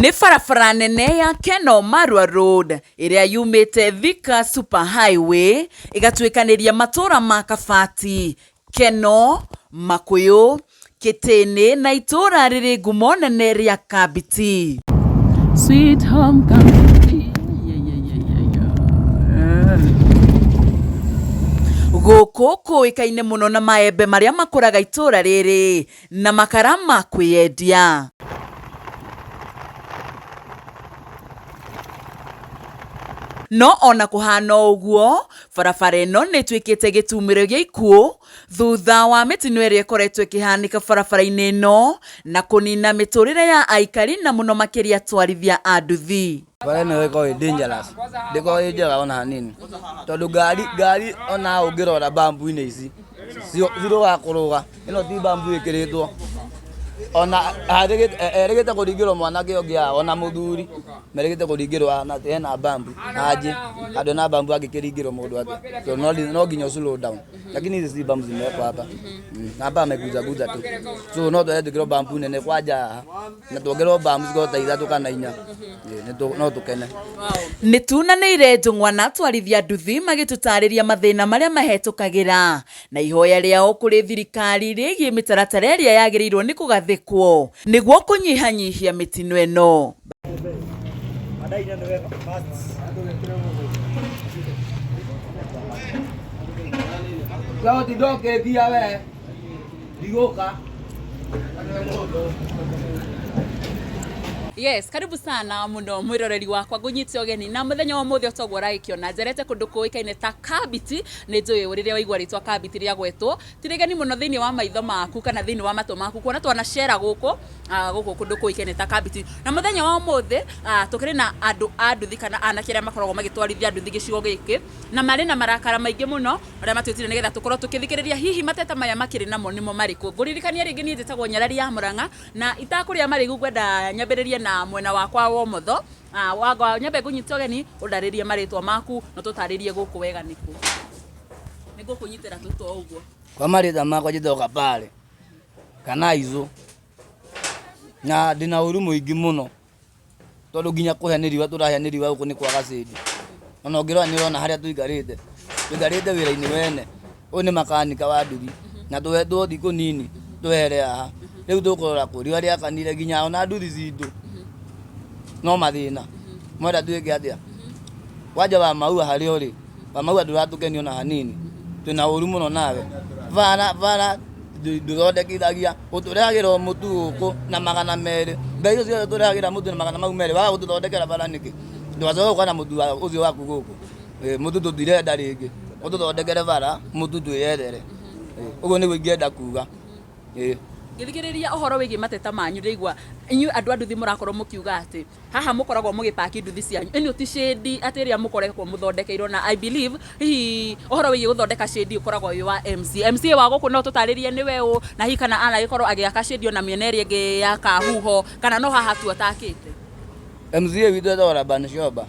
Nĩ barabara nene ya Kenol Marua Road ĩrĩa yumĩte Thika Super Highway ĩgatuĩkanĩria matũra ma Kabati, Kenol, Makuyu, Kĩtĩnĩ na itũra rĩrĩ ngumo nene rĩa Kambiti. Sweet home Kambiti. Yeah, yeah, yeah, yeah, yeah. Gũkũ kũĩkaine mũno na maembe marĩa makũraga itũra rĩrĩ na makara ma kwĩyendia. No ona kũhana ũguo, barabara ĩno nĩ ĩtuĩkĩte gĩtumĩro gĩa ikuũ thutha wa mĩtino ĩrĩa ĩkoretwo ĩkĩhanĩka barabara-inĩ ĩno na kũnina mĩtũrĩre ya aikari na mũno makĩria atwarithia a nduthi. Bara ĩno ĩkoragwo ĩ dangerous, ndĩkoragwo ĩ njega ona hanini, tondũ ngari ngari ona ũngĩrora bambu-inĩ ici cirũgaga kũrũga, ĩno ti bambu ĩkĩrĩtwo, ona erĩgĩte kũringĩrwo mwanake ũngĩ haha ona mũthuri merĩgĩte kũringĩrwo haha na hena bambu anjĩ, handũ hena bambu angĩkĩringĩrwo mũndũ atĩa, tondũ no nginya ũ slow down, lakini hizi si bambu zimewekwa hapa, hapa ameguzaguza tu, so no twende twĩkĩrwo bambu nene kwanja haha na tuongererwo bambu cikorwo ta ithatũ kana inya, no tũkene. Nĩ tunanĩire njũng'wa na atwarithia nduthi magĩtũtarĩria mathĩna marĩa mahetũkagĩra na ihoya rĩao kũrĩ thirikari rĩgiĩ mĩtaratara ĩrĩa yagĩrĩirwo nĩ kũgathĩkwo nĩguo kũnyihanyihia mĩtino ĩno. Yes, karibu sana muno mwiroreri wakwa ngunyite ũgeni na muthenya wa ũmũthĩ otoguo ũragĩkĩona njerete kũndũ kũĩkaine ta Kambiti. Nĩ njũĩ rĩrĩa waigua rĩtwa Kambiti rĩagwetwo ti rĩgeni mũno thĩinĩ wa maitho maku kana thĩinĩ wa matũ maku, kuona twanacera gũkũ gũkũ kũndũ kũĩkaine ta Kambiti. Na mũthenya wa ũmũthĩ tũkĩrĩ na andũ a nduthi kana anake arĩa makoragwo magĩtwarithia nduthi gĩcigo gĩkĩ, na marĩ na marakara maingĩ mũno arĩa matwĩtire nĩgetha tũkorwo tũkĩthikĩrĩria hihi mateta maya makĩrĩ namo nĩmo marĩkũ. Ngũririkania rĩngĩ niĩ njĩtagwo Nyarari ya Mũrang'a, na itakũrĩa marĩgu ngwenda nyambĩrĩrie na mwena wakwa wa ũmotho. Wangwa nyambe ngũnyite ũgeni ũndarĩrie marĩtwa maku na ũtũtarĩrie gũkũ wega nĩkũ. Nĩ ngũkũnyitĩra tũtũ o ũguo. Kwa marĩtwa makwa njĩtagwo Kabare kana Aizũ, na ndĩna ũru mũingĩ mũno tondũ nginya kũhĩa nĩ riũa tũrahĩa nĩ riũa gũkũ nĩ kwaga shade. Ona ũngĩrora nĩ ũrona harĩa tũikarĩte, tũikarĩte wĩra-inĩ wene. Ũyũ nĩ makanika wa nduthi na tũhetwo thikũ nini twehere haha. Rĩu tũkũrora kũ? Riũa rĩakanire nginya ona nduthi citũ no mathĩna. Mwenda twĩke atĩa? Kwanja wa Maua harĩa ũrĩ, wa Maua ndũratũkenia ona hanini. Twĩna ũru mũno nawe. Bara bara ndũthondekithagia, ũtũrehagĩra o mũtu gũkũ na 200. Mbeca icio ciothe ũtũrehagĩra mũtu na magana mau merĩ, waga gũtũthondekera bara nĩkĩ? Ndũgacoke gũka na mũtu ũcio waku gũkũ. Mũtu tũtirenda rĩngĩ, ũtũthondekere bara, mũtu twĩyethere. Ũguo nĩguo ingĩenda kuga. Ngĩthikĩrĩria ũhoro wĩgiĩ mateta manyu ndĩraigua inyuĩ andũ a nduthi mũrakorwo mũkiuga atĩ haha mũkoragwo mũgĩpaki nduthi cianyu, ĩno ti shade atĩ ĩrĩa mũkoretwo mũthondekeirwo, na I believe hihi ũhoro wĩgiĩ gũthondeka shade ũkoragwo wĩ wa MCA. MCA wa gũkũ no ũtũtarĩrie nĩwe ũ, na hihi kana anagĩkorwo agĩaka shade ona mĩena ĩrĩa ĩngĩ ya Kahuho kana no haha tu atakĩte? MCA witũ etagwo Laban Shoba.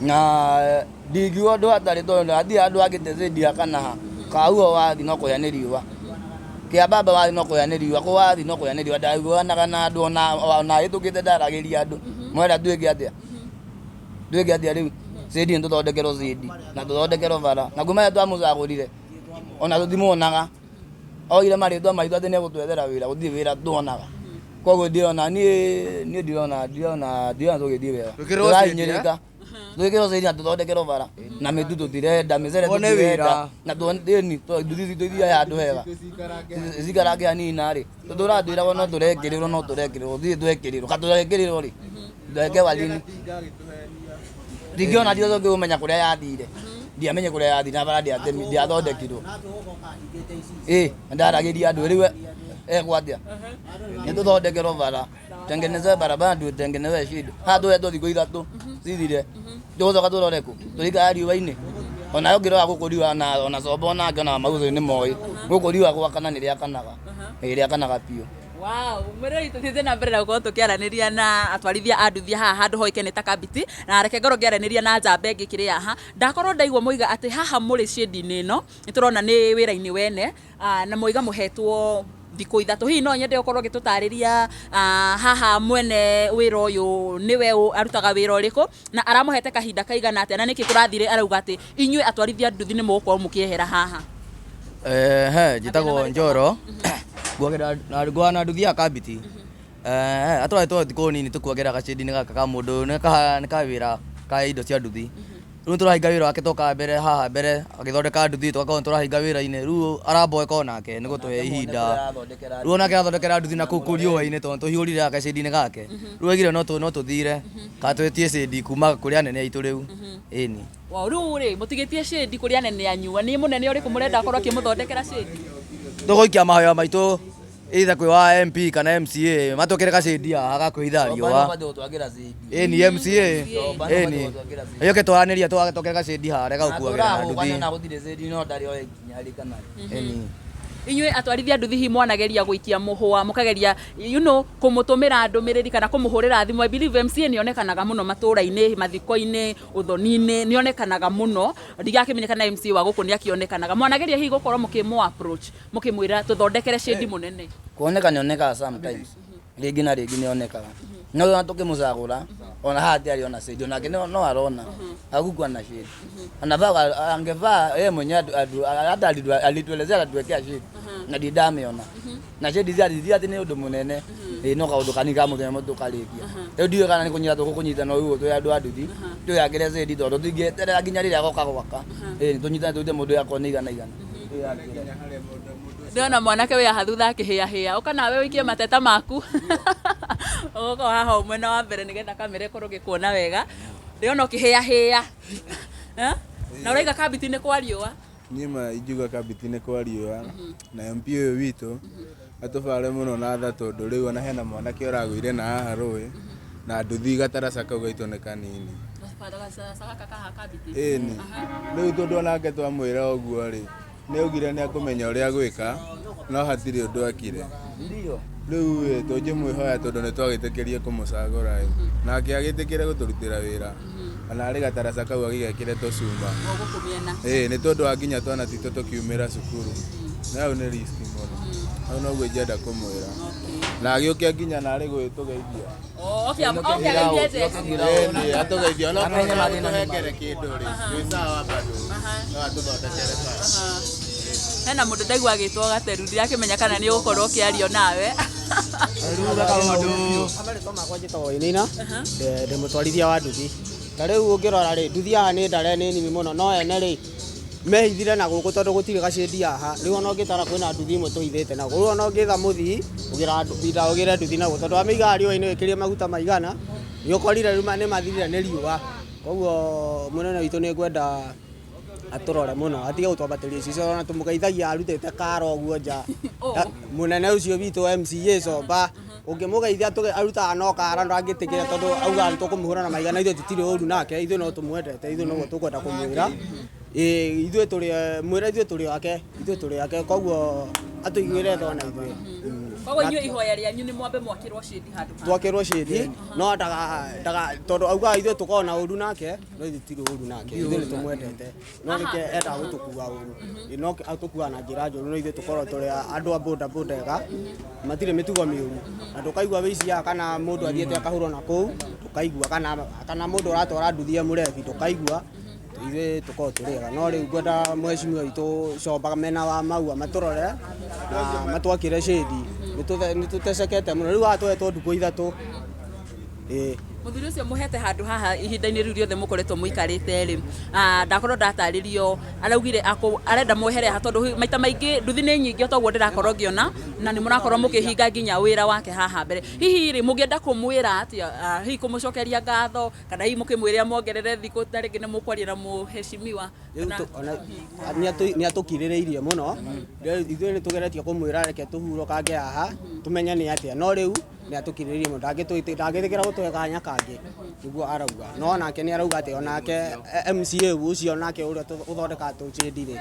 Na ndingiuga ũndũ hatarĩ tondũ hatirĩ handũ hangĩ shade kana ha. Kahuho wathiĩ no kũhĩa nĩ riũa. Kĩambamba wathiĩ no kũhĩa nĩ riũa. Kũ wathiĩ no kũhĩa nĩ riũa. Ndaiguanaga na andũ ona hĩtũkĩte ndaragĩria andũ. Mwenda twĩke atĩa? Twĩke atĩa rĩu? Shade nĩ tũthondekerwo shade na tũthondekerwo bara. Na kuma rĩrĩa twamũcagũrire ona tũtimuonaga. Oire marĩtwa maitũ atĩ nĩ egũtwethera wĩra, gũtirĩ wĩra tuonaga. Koguo ndirona niĩ niĩ ndirona ndirona ndirona tũgĩthiĩ wega. Twĩkĩrwo shade, eh? Tũrahinyĩrĩka. Twĩkĩrwo shade na tũthondekerwo bara. Na mĩtu tũtirenda, mĩcere Tuone tũtirenda. wĩra. Na tuone ĩni nduthi citũ ithiage handũ hega. Cikarange hanini narĩ. Tũtũraga twĩragwo no tũrekĩrĩrwo no tũrekĩrĩrwo gũtirĩ twekĩrĩrwo. Ka tũrekĩrĩrwo rĩ? Twekewa lini? Ndingĩona ndicoke kũmenya kũrĩa yathire. Ndiamenye kũrĩa yathire na bara ndiathondekirwo. Ĩ ndaragĩria andũ rĩu ekwo atĩa? Nĩ tũthondekerwo bara. Tengenezewe barabara tutengenezewe shida. Haha tũhetwo thikũ ithatũ cithire. Tũgũcoka tũrore kũ? Tũrĩikara riũa-inĩ. Ona ũngĩrora gũkũ riũa ona comba onake ona magucũ nĩ moĩ. Gũkũ riũa gwakana nĩ rĩakanaga. Ĩ rĩakanaga biũ. Wow, mwĩroreri tũthiĩte na mbere na gũkorwo tũkĩaranĩria na atwarithia a nduthi haha handũ hoĩkaine ta Kambiti, na reke ngorwo ngĩaranĩria na njamba ĩngĩ ĩkĩrĩ haha. Ndakorwo ndaigua moiga atĩ haha mũrĩ shade-inĩ ĩno, nĩ tũrona nĩ wĩra-inĩ wene, na moiga mũhetwo Thikũ 3. Hihi no nyende ũkorwo ũgĩtũtarĩria haha mwene wĩra ũyũ nĩwe ũ, arutaga wĩra ũrĩkũ na aramũhete kahinda kaigana atĩa, na nĩkĩ kũrathire arauga atĩ inyuĩ atwarithia nduthi nĩ mũgũkorwo mũkĩehera haha? Ehe, njĩtagwo Njoro. Nguagĩra na ngua na nduthi ya Kabiti. Atwaretwo thikũ nini tũkuagĩra gacĩndi-inĩ gaka ka mũndũ nĩ ka wĩra ka indo cia nduthi. Rĩu tũrahinga wĩra wake toka mbere haha mbere agĩthondeka nduthi, tũgakorwo tũrahinga wĩra-inĩ. Rĩu aramboeka onake nĩ gũtũhe ihinda. Rĩu onake arathondekera nduthi na kũu kũu riũa-inĩ tondũ tũhiũrire gaka gacĩndi-inĩ gake. Rĩu aigire no tũthire kana twĩtie cĩndi kuma kũrĩ anene aitũ rĩu. Ĩni. Wow, rĩu rĩ mũtigĩtie cĩndi kũrĩ anene anyu, nĩ mũnene ũrĩkũ mũrenda akorwo akĩmũthondekera cĩndi? Tũgũikia mahoya maitũ either kwĩ wa MP kana MCA matwĩkĩre gacĩndi haha ga kwĩhitha riũa. Ĩni MCA ĩni ĩũke twaranĩria twakĩre gacĩndi harĩa gagũkuagĩra na nduthi. Ĩni. Inyuĩ atwarithia nduthi hihi mwanageria gũikia mũhũa, mũkageria kũmũtũmĩra ndũmĩrĩri kana kũmũhũrĩra thimũ? I believe MCA nĩonekanaga mũno matũra-inĩ, mathiko-inĩ, ũthoni-inĩ, nĩonekanaga mũno. Ndigakĩmenya kana MCA wa gũkũ nĩakĩonekanaga. Mwanageria hihi gũkorwo mũkĩmũ approach mũkĩmwĩra tũthondekere cĩndi mũnene? Kuoneka nĩonekaga sometimes, rĩngĩ na rĩngĩ nĩonekaga, no ona tũkĩmũcagũra ona haha tiarĩ ona cĩndi, onake no arona hakukuwa na cĩndi. Anafaa angefaa yeye mwenyewe hata alituelezea atatuwekea cĩndi na ndindamĩona na cĩndi cia atĩ nĩ ũndũ mũnene, ĩ no kaũndũ kanini ka mũthenya ũmwe tũkarĩkia. Rĩu ndiũĩ kana nĩ kũnyita tũgũkũnyita no ũguo twĩ andũ a nduthi twĩyakĩre cĩndi tondũ tũtingĩeterera nginya rĩrĩa agoka gwaka. Ĩ tũnyitane tũrute mũndũ akorwo nĩ igana igana. Ndĩrona mwanake wĩ haha thutha akĩhĩahĩa, ũka nawe ũikie mateta maku. Ũgoka haha ũũ mwena wa mbere nĩgetha kamera ĩkorwo ĩgĩkuona wega. Ndĩrona ũkĩhĩahĩa. Na ũraiga Kabiti nĩ kwa riũa? Niĩ ma ingiuga Kabiti nĩ kwa riũa, na MP ũyũ witũ atũbare mũno na tha, tondũ rĩu ona hena mwanake ũragũire na haha rũĩ na nduthi gataraca kau gaitũ nĩ kanini. Ĩni rĩu tondũ onake twamwĩra ũguo rĩ, nĩ augire nĩ akũmenya ũrĩa gwĩka, no hatirĩ ũndũ ekire. Rĩu ĩ tũngĩmwĩhoya tondũ nĩ twagĩtĩkĩrie kũmũcagũra ĩ, nake agĩtĩkĩre gũtũrutĩra wĩra ona arĩ gataraca kau agĩgekĩre tũcuma. Ĩ nĩ tondũ wa nginya twana twitũ tũkiumĩra cukuru, na hau nĩ risk mũno. Hau noguo ingĩenda kũmwĩra na agĩũke nginya narĩ gũgĩtũgeithia. Ĩni atũgeithia onokorwo nĩaragũtũhengere kĩndũ rĩ, twĩ sawa bado no atũthondekere bara. Hena mũndũ ndaigua agĩtwo Gateru, ndirakĩmenya kana nĩ ũgũkorwo ũkĩario nawe. Marĩtwa makwa njĩtagwo Wainaina, ndĩ mũtwarithia wa nduthi. Ta rĩu ũngĩrora rĩ, nduthi haha nĩ ndare nĩ nini mũno, no ene rĩ mehithire na gũkũ tondũ gũtirĩ gacĩndi haha. Rĩu ona ũngĩtara kwĩna nduthi imwe tũhithĩte na rĩu ona ũngĩetha mũthii ũgĩra ũgĩre nduthi naguo, tondũ wamĩigaga riũa-inĩ wĩkĩrie maguta maigana nĩ ũkorire rĩu nĩ mathirire nĩ riũa. Koguo mũnene witũ nĩ ngwenda atũrore mũno, atige gũtwambatĩria icicio, ona tũmũgeithagia arutĩte kara ũguo nja. Mũnene ũcio witũ MCA Comba, ũngĩmũgeithia arutaga no kara ndangĩtĩkĩra, tondũ augaga nĩ tũkũmũhũra na mahiga, na ithuĩ tũtirĩ ũru nake, ithuĩ no tũmwendete, ithuĩ noguo tũkwenda kũmwĩra. Ithuĩ tũrĩ mwĩre ithuĩ tũrĩ ake, ithuĩ tũrĩ ake, koguo atũiguĩre tha ona ithuĩ. Koguo inyuĩ ihoya rĩanyu nĩ mwambe mwakĩrwo cĩndi handũ haha? Twakĩrwo cĩndi, no ndaga tondũ augaga ithuĩ tũkoragwo na ũru nake, no ithuĩ tũtirĩ ũru nake, ithuĩ nĩ tũmwendete, no nĩkĩo endaga gũtũkua ũru, no atũkuaga na njĩra njũru, no ithuĩ tũkoragwo tũrĩ andũ a boda boda ega, matirĩ mĩtugo mĩũru, na ndũkaigua wĩici haha kana mũndũ athiĩte akahũrwo na kũu, ndũkaigua kana mũndũ ũratwara nduthi e mũrebi, ndũkaigua. Ithuĩ tũkoragwo tũrĩ ega, no rĩu ngwenda mheshimiwa witũ Comba mena wa Maua matũrore na matwakĩre cĩndi, nĩ tũtecekete mũno, rĩu haha tũhetwo ndukũ 3. Ĩĩ. Mũthuri ũcio mũhete handũ haha ihinda-inĩ rĩu rĩothe mũkoretwo mũikarĩte rĩ, ndakorwo ndatarĩrio, araugire arenda mwehere haha tondũ maita maingĩ nduthi nĩ nyingĩ o toguo ndĩrakorwo ngĩona, na nĩ mũrakorwo mũkĩhinga nginya wĩra wake haha mbere. Hihi rĩ, mũngĩenda kũmwĩra atĩa, hihi kũmũcokeria ngatho, kana hihi mũkĩmwĩre amuongerere thikũ ta rĩngĩ nĩ mũkwaria na mũheshimiwa? Nĩ atũkirĩrĩirie mũno, ithuĩ nĩ tũgeretie kũmwĩra reke tũhurũkange haha, tũmenye nĩ atĩa, no rĩu nĩ atũkirĩrĩirie mũno, ndangĩtĩkĩra gũtũhe kanya kangĩ, nĩguo arauga. No onake nĩ arauga atĩ onake MCA ũcio onake ũrĩa ũthondekaga tũcĩndi rĩ,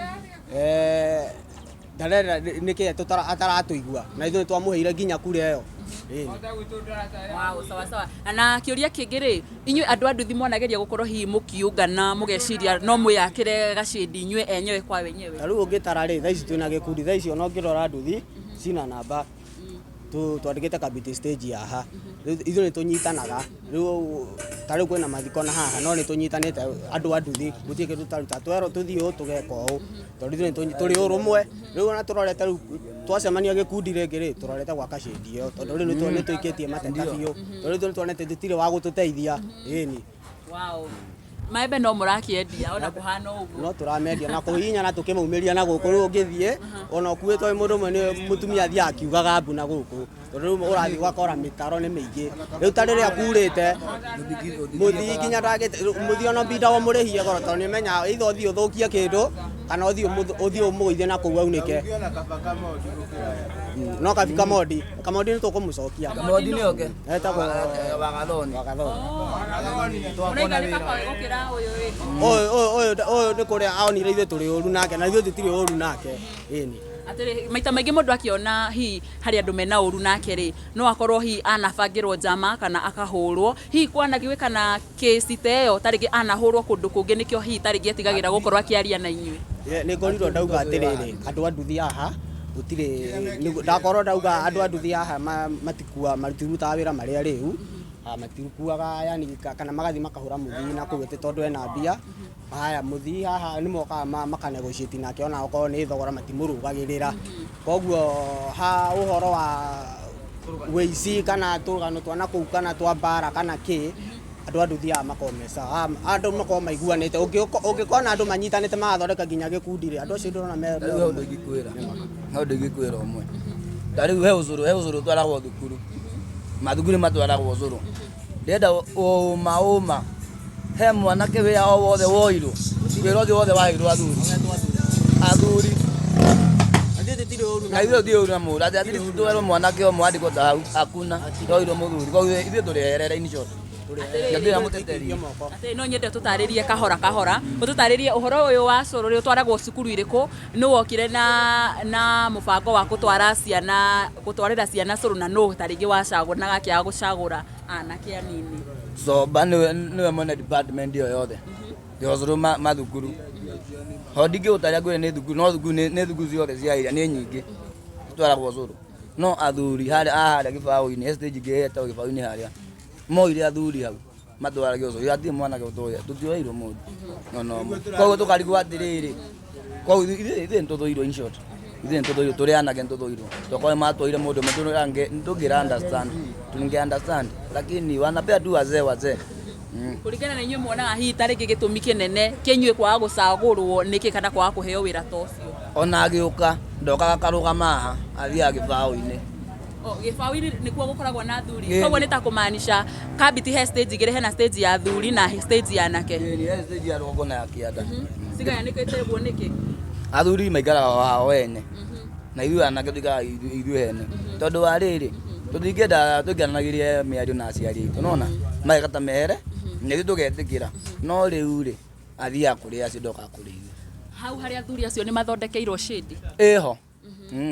ndarenda nĩkĩ ataratũigua, na ithuĩ nĩ twamũheire nginya kura ĩyo. Wow, sawa sawa. Na kĩũria kĩngĩ rĩ, inyuĩ andũ a nduthi mwanageria gũkorwo hihi mũkiũngana mũgeciria no mwĩyakĩre gacĩndi inyuĩ enyewe kwa wenyewe? Ta rĩu ũngĩtara rĩ, thaa ici twĩna gĩkundi, thaa ici ona ũngĩrora nduthi Cina namba twandĩkĩte Kabiti stage haha. Rĩu ithuĩ nĩ tũnyitanaga. Rĩu ta rĩu kwĩna mathiko na haha no nĩ tũnyitanĩte andũ a nduthi gũtirĩ kĩndũ tũtaruta. Twerwo tũthiĩ ũũ tũgeka ũũ tondũ ithuĩ tũrĩ ũrũmwe. Rĩu ona tũrorete rĩu twacemania gĩkundi rĩngĩ rĩ tũrorete gwaka shade ĩyo tondũ rĩu nĩ tũikĩtie mateta biũ tondũ ithuĩ nĩ tuonete tũtirĩ wa gũtũteithia. Ĩni. Wow. Maembe no mũrakĩendia ona kũhana ũguo. No tũramendia na kũhihinyana tũkĩmaumĩria na gũkũ. Rĩu ũngĩthiĩ ona ũkuĩtwo wĩ mũndũ ũmwe nĩ mũtumia athiaga akiugaga mbu na gũkũ tondũ rĩu ũrathiĩ ũgakora mĩtaro nĩ mĩingĩ. Rĩu ta rĩrĩa kurĩte mũthii nginya mũthii ona mbinda ũmũrĩhie goro tondũ nĩ ũmenyaga either ũthiĩ ũthũkie kĩndũ kana ũthiĩ ũmũgũithie na kũu aunĩke. No kabi Kamondi, Kamondi nĩ tũkũmũcokia. Kamondi nĩ oke. Etagwo Wagathoni. Wagathoni. Ũrauga nĩ kaba gũkĩra ũyũ wĩkũ? Ũyũ nĩ kũrĩa aonire ithuĩ tũrĩ ũru nake na ithuĩ tũtirĩ ũru nake. Ĩni. Atĩrĩ, maita maingĩ mũndũ akĩona hihi harĩ andũ mena ũru nake rĩ, no akorwo hihi anabangĩrwo njama kana akahũrwo, hihi kwanagĩũka na kĩci ta ĩyo ta rĩngĩ anahũrwo kũndũ kũngĩ nĩkĩo hihi ta rĩngĩ etigagĩra gũkorwo akĩaria na inyuĩ. Nĩ ngorirwo ndauga atĩrĩrĩ, andũ a nduthi haha gũtirĩ, ndakorwo ndauga andũ a nduthi haha matikua, matirutaga wĩra marĩa rĩu, matikuaga yani kana magathiĩ makahũra mũthii na kũu atĩ tondũ ena mbia. Haya mũthii haha nĩ mokaga maka negotiate nake ona okorwo nĩ thogora matimũrũgagĩrĩra. Koguo ha ũhoro wa wĩici kana tũrũgano twa na kũu kana twa mbara kana kĩ, andũ a nduthi haha makoragwo me sawa. Andũ makoragwo maiguanĩte. Ũngĩkona andũ manyitanĩte magathondeka nginya gĩkundi rĩ, andũ acio ndũrona me Rĩu he ũndũ ingĩkwĩra. He ũndũ ingĩkwĩra ũmwe. Ta rĩu he ũcũrũ ũtwaragwo thukuru. Mathukuru matwaragwo ũcũrũ. Ndĩrenda ũma ũma. He mwanake wĩra o wothe woirwo. Wĩra ũcio wothe waheirwo athuri. Athuri. Na ithuĩ tũtirĩ ũru na mũndũ. Atĩ at least twerwo mwanake ũmwe andĩkwo ta hau, hakuna. Twoirwo mũthuri. Koguo ithuĩ tũrĩ eherere in short. Atĩrĩ na mũteteri. Atĩrĩ, no nyende ũtũtarĩrie kahora kahora, ũtũtarĩrie ũhoro ũyũ wa cũrũ rĩ, ũtwaragwo cukuru irĩkũ, nũ wokire na mũbango wa gũtwara ciana, gũtwarĩra ciana cũrũ na nũ ta rĩngĩ wacagũra na gakĩaga gũcagũra anake anini. Soba nĩwe mwene department ĩyo yothe. Ya ũcũrũ mathukuru. Ho ndingĩgũtarĩria ngwĩre nĩ thukuru, no thukuru nĩ thukuru ciothe cia area nĩ nyingĩ. Citwaragwo ũcũrũ. No athuri harĩa harĩa gĩbaũ-inĩ, he stage ĩngĩ ĩtagwo gĩbaũ-inĩ harĩa. Moire athuri hau matwarage ũcũrũ. Hatirĩ mwanake ũtoĩ, tũtioeirwo mũndũ. No no. Koguo tũkarigwo atĩrĩrĩ, koguo ithuĩ nĩtũthũirwo in short. Ithuĩ nĩtũthũirwo, tũrĩ anake nĩtũthũirwo. Tokorwo matwaire mũndũ ũmwe tũngĩra understand, tũngĩ understand, lakini wanapea tu wazee wazee. Kũringana na inyuĩ muonaga hihi ta rĩngĩ gĩtũmi kĩnene kĩa inyuĩ kwaga gũcagũrwo nĩkĩ kana kwaga kũheo wĩra ta ũcio? Ona agĩũka ndokaga karũgama haha, athiaga gĩbaũ-inĩ. Gĩbaũ-inĩ nĩkuo gũkoragwo na athuri. Koguo nĩ ta kũmaanisha Kabiti he stage igĩrĩ, hena stage ya athuri na stage ya anake. Ĩĩ, he stage ya rũgongo na ya kĩanda. Cigayanĩkĩte ũguo nĩkĩ? Athuri maikaraga wao ene. Na ithuĩ anake tũikaraga ithuĩ ene. Tondũ wa rĩrĩ, tũtingĩenda tũikanagĩrie mĩario na aciari aitũ, nĩwona? Mageka ta mehere, na ithuĩ tũgetĩkĩra. No rĩu rĩ, athiaga kũrĩ acio ndokaga kũrĩ ithuĩ. Hau harĩa athuri acio nĩ mathondekeirwo shade? Ĩho.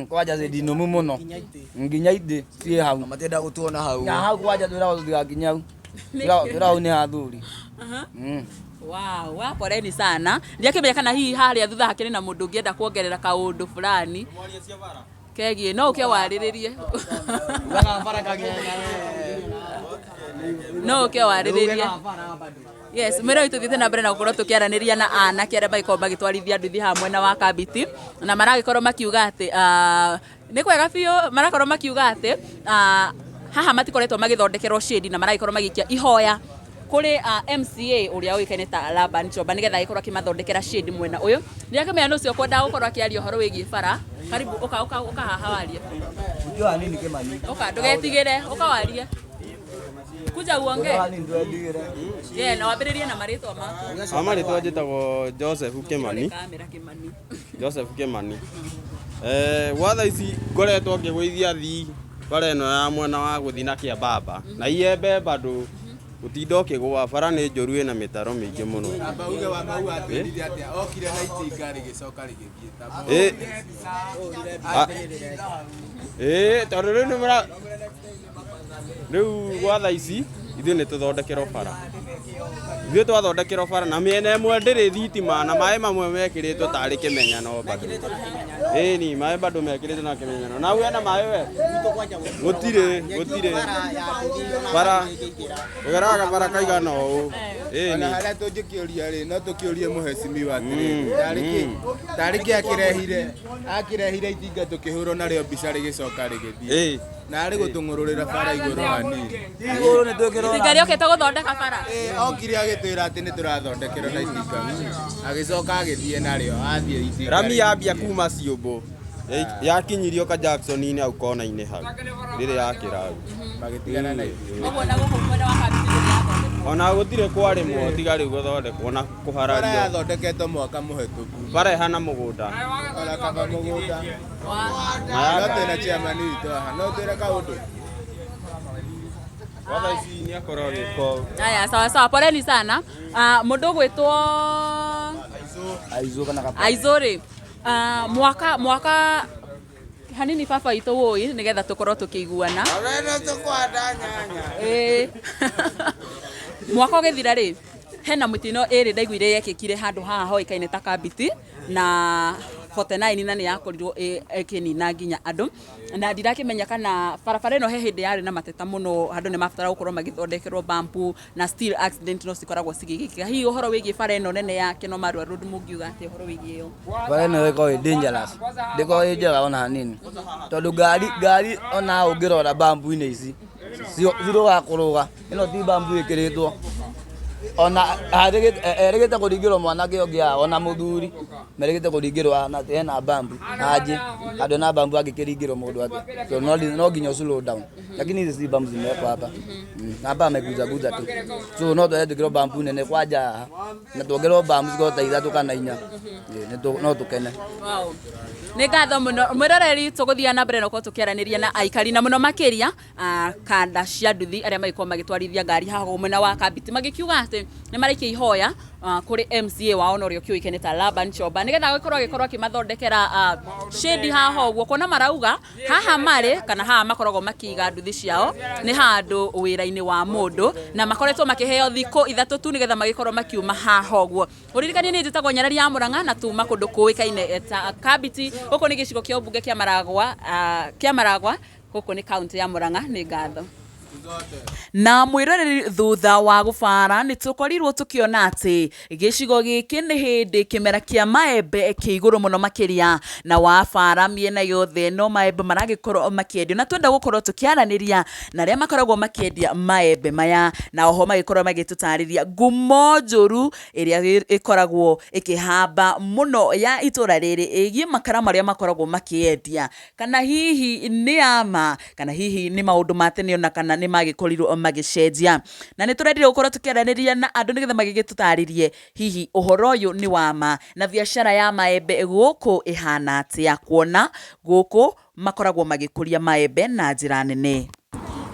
Kwanja shade nũmu mũno. Nginya itĩ ciĩ hau. Matienda gũtuona hau. Na hau kwanja twĩragwo tũtigakinye hau. Twĩragwo hau nĩ ha athuri. Wow, wa poleni sana. Ndiakĩmenya kana hihi harĩa thutha hakĩrĩ na mũndũ ũngĩenda kuongerera kaũndũ fulani. Kegiĩ, no ũke warĩrĩrie. No ũke warĩrĩrie. Yes, mwĩra witũ thiĩte na mbere na gũkorwo tũkĩaranĩria na anake arĩa magĩkorwo magĩtwarithia nduthi haha mwena wa Kabiti, na maragĩkorwo makiuga atĩ nĩ kwega biũ, marakorwo makiuga atĩ haha matikoretwo magĩthondekerwo shade na maragĩkorwo magĩikia ihoya kũrĩ MCA ũrĩa ũĩkaine ta Laban Chomba nĩgetha agĩkorwo akĩmathondekera shade mwena ũyũ. Ndirakĩmenya nũ ũcio ũkwendaga gũkorwo akĩaria ũhoro wĩgiĩ bara. Karibu, ũka, ũka, ũka haha warie. Ũkĩoha nini Kĩmani? Ũka, ndũgetigĩre, ũka warie. Kuja uongee. Yeah, na wambĩrĩrie na marĩtwa maku. A marĩtwa njĩtagwo Joseph Kĩmani. Kamera Kĩmani. Joseph Kĩmani. Gwa thaa ici ngoretwo ngĩgũithia athii bara ĩno ya mwena wa gũthiĩ na Kĩambamba. Na iembe bado gũtinda ũkĩgũa, bara nĩ njũru ĩna mĩtaro mĩingĩ mũno. Amba uge wa mau atwĩrire atĩa, okire na itinga rĩgĩcoka rĩgĩthiĩ ta Tondũ rĩu nĩ mũra rĩu gwa thaa ici ithuĩ nĩ tũthondekerwo bara. Ithuĩ twathondekerwo bara na mĩena ĩmwe ndĩrĩ thitima na maĩ mamwe mekĩrĩtwo tarĩ kĩmenyano bado. Ĩni maĩ bado mekĩrĩtwo na kĩmenyano. Na hena maĩ we? Gũtirĩ, gũtirĩ. Bara ũgeraga bara kaigana ũũ. Ona Ĩni. harĩa tũngĩkĩũria rĩ, no tũkĩũrie mũhecimiwa atĩrĩrĩ, tarĩ kĩ akĩrehire, akĩrehire itinga tũkĩhũrwo narĩo mbica rĩgĩcoka rĩgĩthiĩ. Ĩĩ. Na arĩ gũtũng'ũrũrĩra bara igũrũ hanini. Igũrũ nĩ twĩkĩrwo Itinga rĩokĩte gũthondeka bara. Ĩĩ, okire agĩtwĩra atĩ nĩ tũrathondekerwo na itinga. Agĩcoka agĩthiĩ narĩo, athiĩ itinga. Rami rĩgĩthiĩ. yambia kuma ciũmbũ yakinyirio ka Jackson-inĩ hau kona-inĩ hau rĩrĩa yakĩra hau. Magĩtigana na ithuĩ. Ũguo na gũkũ mwena wa Kambiti ndũrĩ yathondekwo. Ona gũtirĩ kwarĩmwo tiga rĩu gũthondekwo na Bara kũharario. yathondeketwo mwaka mũhetũku. Bara ĩhana mũgũnda. Ona kaba mũgũnda. No twĩna chairman witũ haha, no twĩre kaũndũ. Gwa thaa ici nĩ akorwo agĩka ũũ. Haya, sawa sawa, poleni sana. Ah, mũndũ ũgwĩtwo Aizo kana kapa. Aizo rĩ, ah, mwaka mwaka hanini baba witũ wũi nĩgetha tũkorwo tũkĩiguana. Ĩĩ. Mwaka ũgĩthira rĩ, hena mĩtino ĩrĩ ndaiguire yekĩkire handũ haha hoĩkaine ta Kambiti na 49 na nĩ yakorirwo ĩkĩnina nginya andũ na ndirakĩmenya kana barabara ĩno he hĩndĩ yarĩ na mateta mũno andũ nĩ mabatara gũkorwo magĩthondekerwo bampu na still accident no cikoragwo cigĩgĩkĩka. Hihi ũhoro wĩgiĩ bara ĩno nene ya Keno Marua Road mũngiuga atĩa ũhoro wĩgiĩ ĩyo? Bara ĩno ĩkoragwo ĩ dangerous. Ndĩkoragwo ĩ njega ona hanini. Tondũ ngari ngari ona ũngĩrora bambu-inĩ ici cirũgaga kũrũga. Ĩno ti bambu ĩkĩrĩtwo. Ona erĩgĩte kũringĩrwo mwanake ũngĩ haha ona mũthuri merĩgĩte kũringĩrwo haha na atĩ hena bambu anjĩ handũ hena bambu angĩkĩringĩrwo mũndũ atĩa. So no no nginya ũ slow down. Lakini hizi si bambu zimewekwa hapa. Hapa ameguzaguza tu. So no twende twĩkĩrwo bambu nene kwanja haha na tuongererwo bambu cikorwo ta ithatũ kana inya. Ĩĩ, no tũkene. Wow. Nĩ ngatho mũno mwĩroreri tũgũthiĩ na mbere na gũkorwo tũkĩaranĩria na aikari na mũno makĩria kanda cia nduthi arĩa magĩkorwo magĩtwarithia ngari haha mwena wa Kambiti magĩkiuga atĩ nĩ maraikia ihoya kũrĩ MCA wao na ũrĩa ũkĩũĩkaine ta Laban Chomba nĩgetha agĩkorwo agĩkorwo akĩmathondekera shade haha ũguo kuona marauga haha marĩ kana haha makoragwo makĩiga nduthi ciao nĩ handũ wĩra-inĩ wa mũndũ na makoretwo makĩheo thikũ ithatũ tu nĩgetha magĩkorwo makiuma haha ũguo. Ũririkanie nĩ njĩtagwo Nyarari ya Mũrang'a na tuma kũndũ kũĩkaine ta Kambiti. Gũkũ nĩ gĩcigo kĩa ũmbunge kĩa Maragwa, kĩa Maragwa gũkũ nĩ kaunti ya Mũrang'a. Nĩ ngatho. Na mwĩroreri thutha wa gũbara nĩ tũkorirwo tũkĩona atĩ gĩcigo gĩkĩ nĩ hĩndĩ kĩmera kĩa maembe kĩ igũrũ mũno makĩria na wabara mĩena yothe no maembe maragĩkorwo makĩendio na twenda gũkorwo tũkĩaranĩria na arĩa makoragwo makĩendia maembe maya na oho magĩkorwo magĩtũtarĩria ngumo njũru ĩrĩa ĩkoragwo ĩkĩhamba mũno ya itũra rĩrĩ ĩgiĩ makara marĩa makoragwo makĩendia kana hihi nĩ ama kana hihi nĩ maũndũ ma tene ona kana nĩ magĩkorirwo magĩcenjia. Na nĩ tũrendire gũkorwo tũkĩaranĩria na andũ nĩgetha magĩgĩtũtarĩrie hihi ũhoro ũyũ nĩ wa ma na biacara ya maembe gũkũ ĩhana atĩa kuona gũkũ makoragwo magĩkũria maembe na njĩra nene.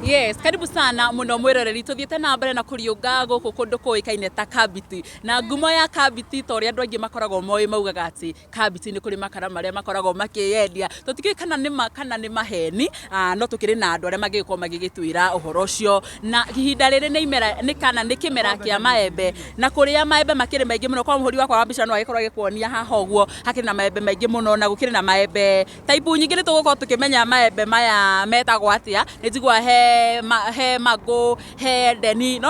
Yes, karibu sana muno mwiroreri tuthiĩte na mbere na kũriũnga gũkũ kũndũ kũĩkaine ta Kambiti na ngumo ya Kambiti ta ũrĩa andũ aingĩ makoragwo moĩ maugaga atĩ Kambiti nĩ kũrĩ makara marĩa makoragwo makĩyendia tũtikĩũĩ kana nĩ ma kana nĩ maheni, no tũkĩrĩ na andũ arĩa mangĩgĩkorwo magĩgĩtwĩra ũhoro ũcio na ihinda rĩrĩ nĩ imera nĩ kana nĩ kĩmera kĩa maembe na kũrĩa maembe makĩrĩ maingĩ mũno kwa mũhũri wakwa wa mbica no agĩkorwo agĩkuonia haha ũguo hakĩrĩ na maembe maingĩ mũno na gũkĩrĩ na maembe taipu nyingĩ nĩ tũgũkorwo tũkĩmenya maembe maya metagwo atĩa nĩ njiguaga he mangũ he ndeni no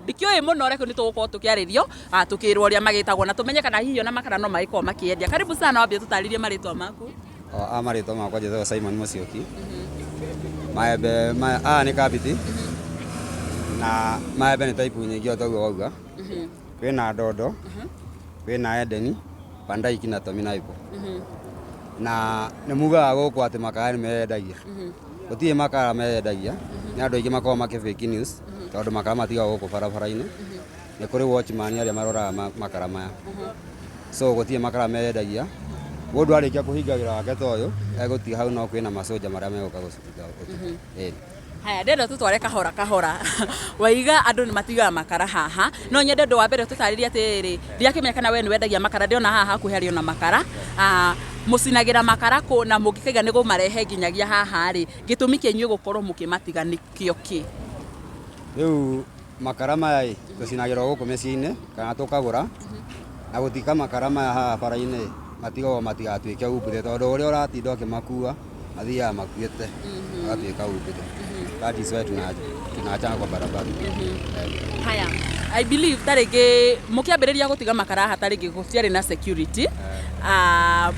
ndikĩũĩ mũno reke nĩ tũgũkorwo tũkĩarĩrio tũkĩrwo ũrĩa magĩtagwo na tũmenye kana hihi ona makara no magĩkorwo makĩendia. Karibu sana wambie tũtarĩrie marĩtwa maku. A marĩtwa makwa njĩtagwo Simon Musyoki. Maembe maya aya nĩ Kambiti na maembe nĩ type nyingĩ o ta ũguo wauga. Kwĩna ndondo, kwĩna Edeni, Van Dyke na Tomina Apple. Na nĩ mugaga gũkũ atĩ makara nĩ meyendagia. Gũtirĩ makara meyendagia, nĩ andũ aingĩ makoragwo makĩ fake news tondũ makara matigagwo gũkũ barabara-inĩ. Nĩ kũrĩ watchman arĩa maroraga makara maya. So gũtirĩ makara meyendagia. Mũndũ arĩkia kũhinga wĩra wake ta ũyũ, egũtiga hau no kwĩna macoja marĩa megũka gũcuka ũtukũ. Ĩni. Haya, ndĩrenda tũtware kahora kahora. Waiga andũ nĩ matigaga makara haha. No nyende ũndũ wa mbere tũtarĩrie atĩrĩrĩ, ndirakĩmenya kana we nĩ wendagia makara, ndĩrona haha hakuhĩ harĩ ona makara. Mũcinagĩra makara kũ na mũngĩkaiga nĩ kũmarehe nginyagia haha rĩ, gĩtũmi kĩa inyuĩ gũkorwo mũkĩmatiga nĩkĩo kĩ? Rĩu Makara maya ĩ tũcinagĩrwo gũkũ mĩciĩ-inĩ kana tũkagũra, na gũtika makara maya haha bara-inĩ matigagwo matigatuĩke umbuthe, tondũ ũrĩa ũratinda ũkĩmakua mathiaga makuĩte magatuĩka umbuthe. That is why tunaachana kwa barabara. Haya, I believe ta rĩngĩ mũkĩambĩrĩria gũtiga makara haha ta rĩngĩ gũtiarĩ na security.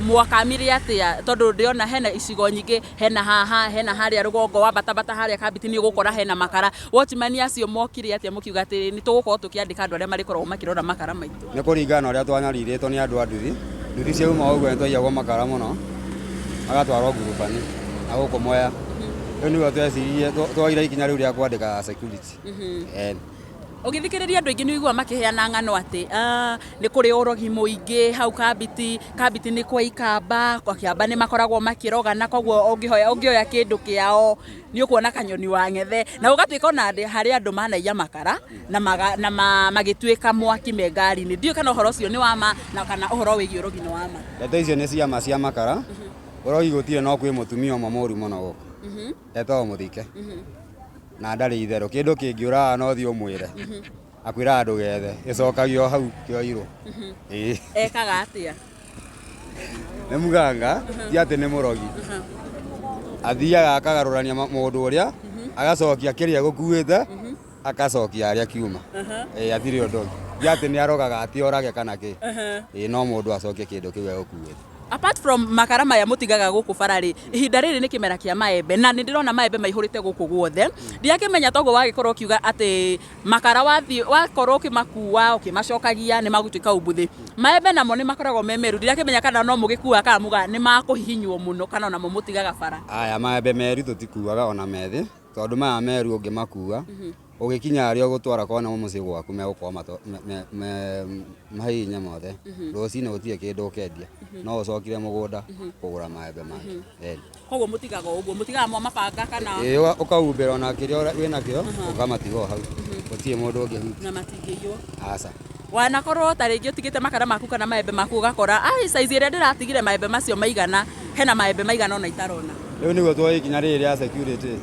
Mwakamire atĩa? Tondũ ndĩrona hena icigo nyingĩ, hena haha, hena harĩa rũgongo, wambatabata harĩa Kambiti nĩ ũgũkora hena makara. Watchman acio mokire atĩa mũkiuga atĩ nĩ tũgũkorwo tũkĩandĩka andũ arĩa marĩkoragwo makĩrora makara maitũ? Nĩ kũringana na ũrĩa twanyarirĩtwo nĩ andũ a nduthi. Nduthi ciauma ũguo nĩ twaiyagwo makara mũno, magatwarwo ngurubani na gũkũ Mwea. Rĩu nĩguo tweciririe, twoire ikinya rĩu rĩa kwandĩka security. Ũgĩthikĩrĩria andũ aingĩ nĩ ũiguaga makĩheana ng'ano atĩ nĩ kũrĩ ũrogi mũingĩ hau Kambiti, Kambiti nĩ kwa Ikamba, kwa Kĩamba nĩ makoragwo makĩrogana, koguo ũngĩoya kĩndũ kĩao nĩ ũkuona kanyoni wa ng'ethe. Na gũgatuĩka ona harĩ andũ manaiya makara na magĩtuĩka mwaki me ngari-inĩ. Ndiũĩ kana ũhoro ũcio nĩ wa ma na kana ũhoro wĩgiĩ ũrogi nĩ wa ma. Ndeto icio nĩ cia ma cia makara, ũrogi gũtirĩ no kwĩ mũtumia ũmwe mũru mũno gũkũ, etagwo Mũthike. Na ndarĩ itherũ, kĩndũ kĩngĩũraga no ũthiĩ ũmwĩre, akwĩraga ndũgethe, gĩcokagio hau kĩoirwo. Ĩĩ. Ekaga atĩa? Nĩ mũganga, ti atĩ nĩ mũrogi. Athiaga akagarũrania mũndũ ũrĩa, agacokia kĩrĩa egũkuĩte, akacokia harĩa kiuma. Ĩĩ hatirĩ ũndũ ũngĩ. Ti atĩ nĩ arogaga atĩ orage kana kĩ. Ĩĩ no mũndũ acokie kĩndũ kĩu egũkuĩte. Apart from makara maya mũtigaga gũkũ bara rĩ, ihinda rĩrĩ nĩ kĩmera kĩa maembe na nĩ ndĩrona maembe maihũrĩte gũkũ guothe. Ndirakĩmenya toguo wagĩkorwo ũkiuga atĩ makara wathiĩ wakorwo ũkĩmakua ũkĩmacokagia nĩ magũtuĩka umbuthĩ. Maembe namo nĩ makoragwo me meru, ndirakĩmenya kana no mũgĩkuaga kana mugaga nĩ makũhihinywo mũno kana onamo mũtigaga bara. Aya maembe meru tũtikuaga ona methĩ, tondũ maya meru ũngĩmakua ũgĩkinya harĩa ũgũtwara kona mũciĩ gwaku megũkorwo mahihinye mothe. Rũcinĩ gũtirĩ kĩndũ ũkendia, no ũcokire mũgũnda kũgũra maembe mangĩ. Koguo mũtigaga ũguo, mũtigaga mwamabanga kana? Ĩĩ, ũkahumbĩra ona kĩrĩa wĩnakĩo ũkamatiga o hau, gũtirĩ mũndũ ũngĩhutia. Na matingĩiywo? Aca. Wanakorwo ta rĩngĩ ũtigĩte makara maku kana maembe maku ũgakora ai size ĩrĩa ndĩratigire maembe macio maigana, hena maembe maigana ona itarona. Rĩu nĩguo tuoya ikinya rĩrĩ rĩa security,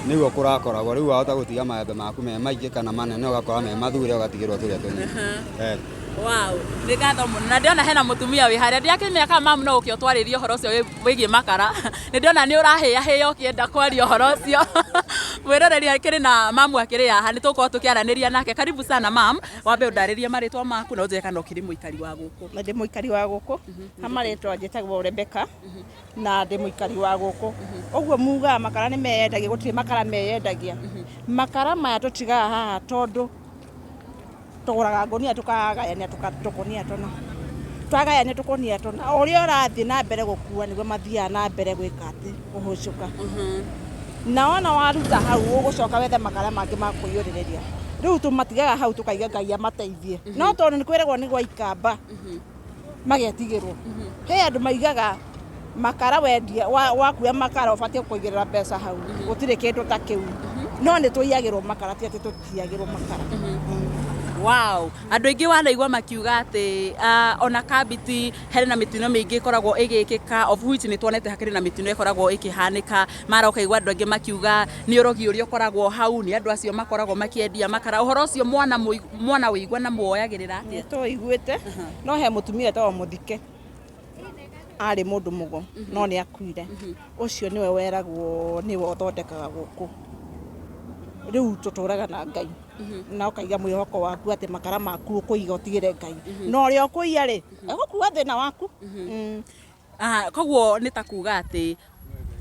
nĩguo kũrakoragwo. Rĩu wahota gũtiga maembe maku me maingĩ kana manene, ũgakora me mathure ũgatigĩrwo tũrĩa tũnini. Wow, nĩ ngatho mũno. Na ndĩrona hena mũtumia wĩ harĩa, ndirakĩmenya kana mamu no ũke ũtwarĩrie ũhoro ũcio wĩgiĩ makara. Nĩ ndĩrona nĩ ũrahĩahĩa ũkĩenda kwaria ũhoro ũcio. Mwĩroreri akĩrĩ na mamu akĩrĩ haha, nĩ tũgũkorwo tũkĩaranĩria nake. Karibu sana mam, wambe ũndarĩrie marĩtwa maku na ũnjĩre kana ũkĩrĩ mũikari wa gũkũ. Ndĩ mũikari wa gũkũ, ha marĩtwa njĩtagwo Rebecca na ndĩ mũikari wa gũkũ. Ũguo mugaga makara nĩ meyendagia, gũtirĩ makara meyendagia. Makara maya tũtigaga haha tondũ tũgũraga ngũnia tũkagayania tũkũnia tũna. Twagayania tũkũnia tũna, o ũrĩa ũrathiĩ na mbere gũkua nĩguo mathiaga na mbere gwĩka atĩ, kũhũcũka. Na wona waruta hau ũgũcoka wethe makara mangĩ ma kũiyũrĩrĩria. Rĩu tũmatigaga hau tũkaiga Ngai amateithie. No tondũ nĩ kwĩragwo nĩ gwa ikamba, magetigĩrwo. He andũ maigaga makara wendia, wakua makara ũbatiĩ kũigĩrĩra mbeca hau. Gũtirĩ kĩndũ ta kĩu. No nĩ tũiyagĩrwo makara, ti atĩ tũtiiyagĩrwo makara. Wow, andũ aingĩ wanaigua makiuga atĩ ona Kambiti hena mĩtino mĩingĩ ĩkoragwo ĩgĩkĩka, of which nĩ tuonete hakĩrĩ na mĩtino ĩkoragwo ĩkĩhanĩka. Mara ũkaigua andũ aingĩ makiuga nĩ ũrogi ũrĩa ũkoragwo hau, nĩ andũ acio makoragwo makĩendia makara. Ũhoro ũcio mwana wĩigua na muoyagĩrĩra atĩa? Nĩ tũiguĩte, no he mũtumia wĩtagwo Mũthike, arĩ mũndũ mũgo no nĩ akuire. Ũcio nĩwe weragwo nĩwe ũthondekaga gũkũ. Rĩu tũtũraga na Ngai na ũkaiga mwĩhoko waku atĩ makara maku ũkũiga ũtigĩre Ngai. Na ũrĩa ũkũiya rĩ, egũkua thĩna waku. Koguo nĩ ta kuga atĩ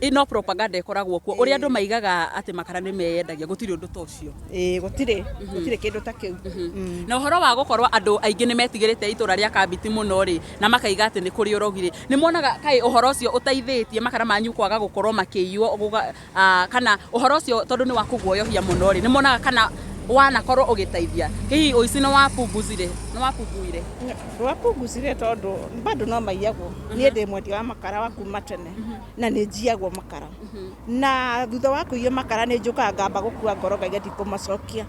ĩno propaganda ĩkoragwo kuo, ũrĩa andũ maigaga atĩ makara nĩ meyendagia, gũtirĩ ũndũ ta ũcio. Ĩĩ, gũtirĩ kĩndũ ta kĩu. Na ũhoro wa gũkorwo andũ aingĩ nĩ metigĩrĩte itũra rĩa Kambiti mũno rĩ, na makaiga atĩ nĩ kũrĩ ũrogi rĩ, nĩ muonaga kaĩ ũhoro ũcio ũteithĩtie makara manyu kwaga gũkorwo makĩiywo, kana ũhoro ũcio tondũ nĩ wa kũguoyohia mũno rĩ, nĩ muonaga kana wanakorwo ũgĩteithia? Hihi ũici nĩ wapunguzire? Nĩ wapunguire? Ndwapunguzire tondũ bado no maiyagwo. Niĩ ndĩ mwendia wa makara wa kuma tene na nĩ njiyagwo makara. Na thutha wa kũiywo makara nĩ njũkaga ngamba gũkua ngoro ngaiga ndikũmacokia.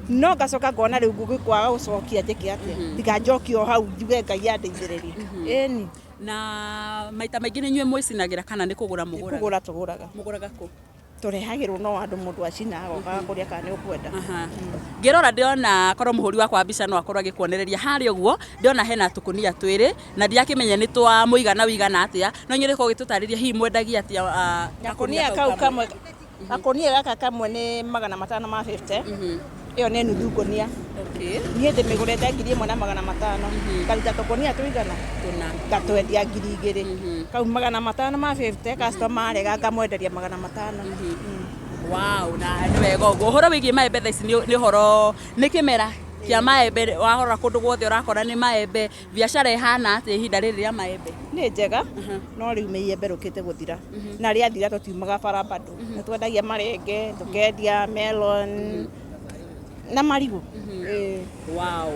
No ngacoka ngona rĩu ngũgĩkwaga gũcokia njĩke atĩa? Tiga njokie o hau njuge Ngai andeithĩrĩrie. Ĩni. Na maita maingĩ nĩ inyuĩ mwĩcinagĩra kana nĩ kũgũra mũgũraga? Nĩ kũgũra tũgũraga. Mũgũraga kũ? Tũrehagĩrwo no andũ mũndũ acina agoka agakũria kana nĩ ũkwenda. Ngĩrora ndĩrona korwo mũhũri wakwa wa mbica no akorwo agĩkuonereria harĩa ũguo, ndĩrona hena tũkũnia twĩrĩ na ndirakĩmenya nĩ twa mũigana wĩigana atĩa, no nyende ũkorwo ũgĩtũtarĩria hihi mwendagia atĩa Gakũnia kau kamwe, gakũnia gaka kamwe nĩ 550. Ĩyo nĩ nuthu ngũnia. Niĩ ndĩmĩgũrĩte 1500. Ngaruta tũkũnia tũigana? Tũna. Ngatwendia 2000. Kau 550 customer arega ngamwenderia 500. Wow, na nĩ wega ũguo. Ũhoro wĩgiĩ maembe thaa ici nĩ ũhoro nĩ kĩmera kĩa maembe, warora kũndũ guothe ũrakora nĩ maembe. Biacara ĩhana atĩa ihinda rĩrĩ rĩa maembe? Nĩ njega, no rĩu mĩembe rũkĩte gũthira. Na rĩathira tũtiumaga bara bado. Nĩ twendagia marenge, tũkendia melon na marigũ. Wow.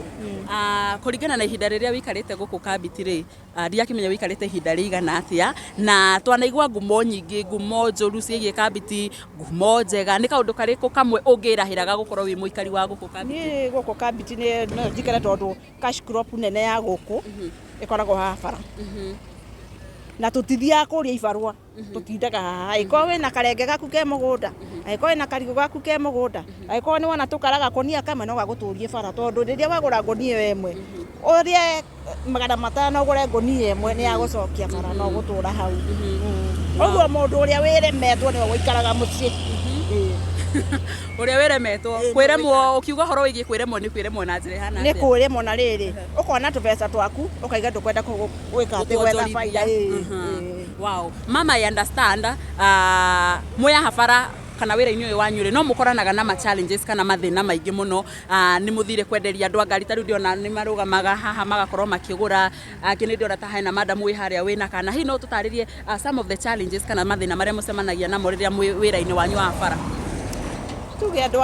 Kũringana na ihinda rĩrĩa wĩikarĩte gũkũ Kambiti rĩ, ndirakĩmenya wĩikarĩte ihinda rĩigana atĩa, na twanaigua ngumo nyingĩ, ngumo njũru ciĩgiĩ Kambiti, ngumo njega, nĩ kaũndũ karĩkũ kamwe ũngĩrahĩra ga gũkorwo wĩ mũikari wa gũkũ Kambiti? Niĩ gũkũ Kambiti nĩ no njikare tondũ cash crop nene ya gũkũ ĩkoragwo haha bara. Na tũtithiaga kũrĩa ibarũa, tũtindaga haha. Angĩkorwo wĩna karenge gaku ke mũgũnda, angĩkorwo wĩna karigũ gaku ke mũgũnda, angĩkorwo nĩ wona tũkara gakũnia kamwe no gagũtũrie bara, tondũ rĩrĩa wagũra ngũnia ĩyo ĩmwe, ũrĩe 500 ũgũre ngũnia ĩmwe nĩ yagũcokia bara no gũtũra hau. Ũguo mũndũ ũrĩa wĩremetwo nĩwe ũikaraga mũciĩ. Ũrĩa wĩremetwo, kwĩremwo, ũkiuga ũhoro wĩgiĩ kwĩremwo nĩ kwĩremwo na njĩra ĩhana Nĩ atĩa? kwĩremwo na rĩrĩ, ũkona tũbeca twaku, ũkaiga ndũkwenda gwĩka atĩ gwetha baida. Wow. Mama, I understand. Mwĩ bara kana wĩra-inĩ ũyũ wanyu rĩ, no mũkoranaga na ma challenges kana mathĩna maingĩ mũno. Nĩ mũthire kwenderia andũ a ngari, ta rĩu ndĩrona nĩ marũgamaga haha magakorwo makĩgũra, angĩ nĩ ndĩrona ta hena madam wĩ harĩa wĩna kana. Hihi no ũtũtarĩrie some of the challenges kana mathĩna marĩa mũcemanagia namo rĩrĩa mwĩ wĩra-inĩ wanyu wa bara? Tuge andũ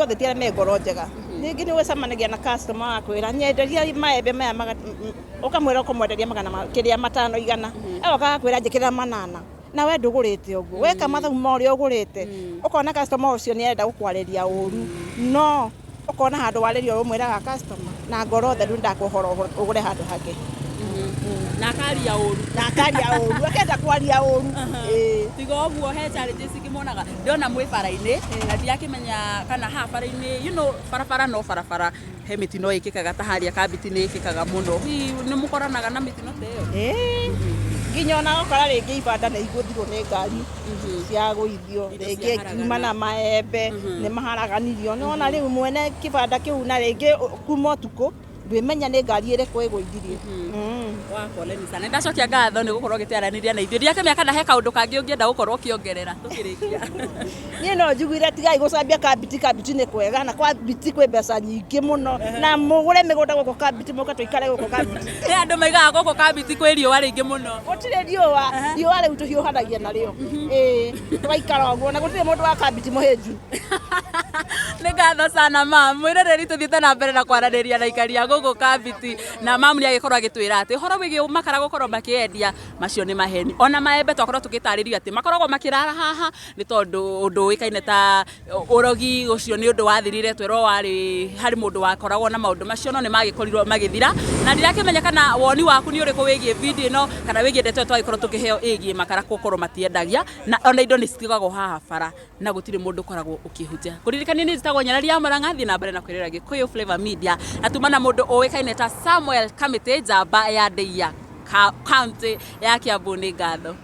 othe ti arĩa me ngoro njega. Rĩngĩ nĩ ũcemanagia na customer akwĩra nyenderia maembe maya ũkamwĩra ũkũmwenderia magana kĩrĩa 500, agoka agakwĩra njĩkĩrĩra 800, na we ndũgũrĩte ũguo, weka mathabu ma ũrĩa ũgũrĩte, ũkona customer ũcio nĩ arenda gũkwarĩria ũru, no ũkona handũ warĩria ũmwĩraga customer na ngoro theru ndakũhora ũgũre handũ hangĩ. Na akaria ũru. Na akaria ũru, akenda kwaria ũru. Tiga ũguo he challenges ingĩ monaga, ndĩrona mwĩ bara-inĩ na ndirakĩmenya kana haha bara-inĩ, you know, barabara no barabara, he mĩtino ĩkĩkaga ta harĩa Kambiti nĩ ĩkĩkaga mũno. Hihi nĩ mũkoranaga na mĩtino ta ĩyo? Nginya ona ũgakora rĩngĩ ibanda nĩ igũthirwo nĩ ngari cia gũithio, rĩngĩ kiuma na maembe nĩ maharaganirio. Nĩ wona rĩu mwene kĩbanda kĩu na rĩngĩ kuma ũtukũ ndwĩmenya nĩ ngari ĩrĩkũ ĩgũithirie. Wa poleni sana. Ndacokia ngatho nĩ gũkorwo ũgĩtwaranĩria na ithuĩ. Ndirakĩmenya kana he kaũndũ kangĩ ũngĩenda gũkorwo ũkĩongerera tũkĩrĩkia. Niĩ no njugire tigai gũcambia Kambiti, Kambiti nĩ kwega na Kambiti kwĩ mbeca nyingĩ mũno, na mũgũre mĩgũnda gũkũ Kambiti, mũke tũikare gũkũ Kambiti. Nĩ andũ maigaga gũkũ Kambiti kwĩ riũa rĩingĩ mũno. Gũtirĩ riũa, riũa rĩu tũhiũhanagia narĩo. Ĩĩ, tũgaikara ũguo na gũtirĩ mũndũ wa Kambiti mũhĩnju. Nĩ ngatho sana mam. Mwĩroreri tũthiĩte na mbere na kwaranĩria na aikari a gũkũ Kambiti, na mam nĩ agĩkorwo agĩtwĩra atĩ ũhoro wĩgiĩ makara gũkorwo makĩendia macio nĩ maheni. Ona maembe twakorwo tũgĩtarĩrio atĩ makoragwo makĩrara haha nĩ tondũ ũndũ ũĩkaine ta ũrogi ũcio nĩ ũndũ wathirire, twerwo warĩ harĩ mũndũ wakoragwo na maũndũ macio no nĩ magĩkorirwo magĩthira. Na ndirakĩmenya kana woni waku nĩ ũrĩkũ wĩgiĩ video ĩno kana wĩgiĩ ndeto ĩyo twagĩkorwo tũkĩheo ĩgiĩ makara gũkorwo matiendagia, na ona indo nĩ citigagwo haha bara na gũtirĩ mũndũ ũkoragwo ũkĩhutia. Kũririkania nĩ njĩtagwo Nyarari ya Mũrang'a, thiĩ na mbere na kwĩrora Gĩkũyũ Flavor Media, na tuma na mũndũ ũĩkaine ta Samuel Kamĩtĩ, njamba ya Ndeiya county ya Kiambu. Nĩ ngatho.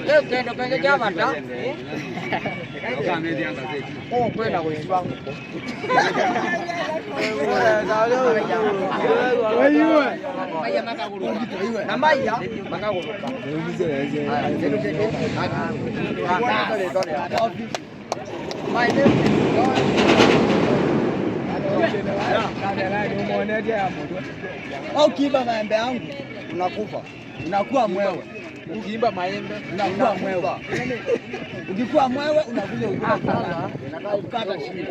Rĩu kĩndũ kĩngĩ kĩa bata gũkũ kwĩna ũici wa ngũkũ. Na maiya makagũrũka. Kĩndũ kĩngĩ Ukiiba maembe yangu unakufa, unakuwa mwewe. Ukiimba maembe unakuwa mwewe. Ukikuwa mwewe unakuja ukata shida.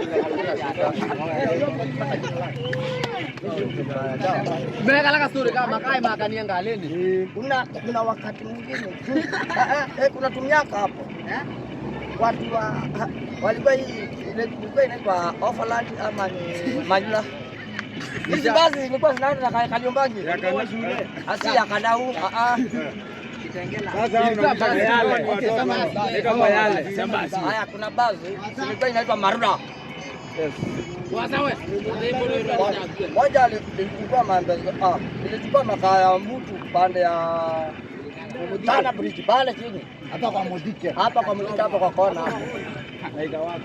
Mekala kasuri kama kai makania ngaleni. Kuna wakati mwingine kuna tumiaka hapo. Watu wa walikuwa hii ilikuwa inaitwa Overland ama ni Manila. Hizi basi zilikuwa zinaenda na Kaliombangi. Asi ya Kadau, Haya, kuna basi ilikuwa inaitwa Maruda. Moja ilichukua maembe, ilichukua makaa ya mtu pande ya Tana Bridge pale chini. Hapa kwa Mudike. Hapa kwa Mudike, hapa kwa kona.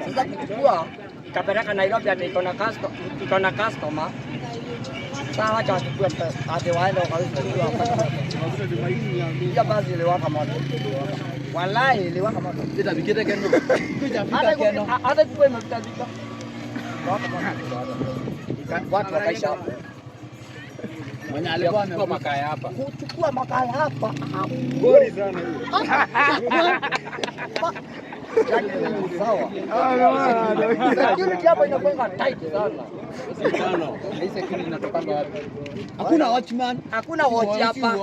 Sasa kuchukua ikapeleka Nairobi ati iko na customer, iko na customer. Sasa wacha wachukue ati waende wakauze. Hiyo basi iliwaka moto. Wallahi iliwaka moto. Hata ikuwa imepita. Watu wakaisha hapo. Mwenye alikuwa amechukua makaa hapa. Kuchukua makaa hapa. Ngori sana hiyo. Sawa. Security hapa inakuwa tight sana. Hii security inatokanga wapi? Hakuna watchman. Hakuna watch hapa.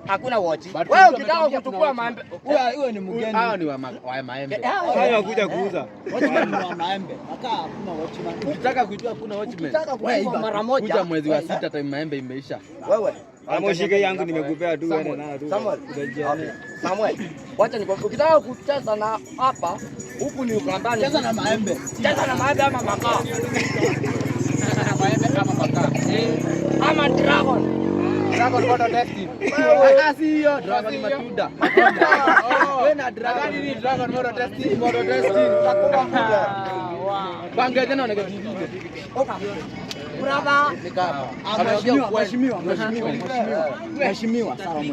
Hakuna watch. Wewe ukitaka kuchukua maembe, huyo ni mgeni. Hao ni wa maembe. Hao wakuja kuuza. Watchman ni wa maembe. Akaa hakuna watchman. Ukitaka kujua hakuna watchman. Ukitaka kujua mara moja. Kuja mwezi wa 6 time maembe imeisha. Wewe. Ama ushike yangu nimekupea tu wewe na tu. Samuel. Samuel. Wacha nikwambie, ukitaka kucheza na hapa huku ni Ukambani. Cheza na maembe. Cheza na maembe ama makaa. Cheza na maembe ama makaa. Ama dragon. Dragon motor testing. Si hiyo dragon ni matunda. Wewe na dragon ni dragon motor testing. Motor testing. Utakuwa kule. Bange tena oneke jingine. Oka. Brava. Nikapa. Mheshimiwa, mheshimiwa, mheshimiwa. Mheshimiwa, sawa.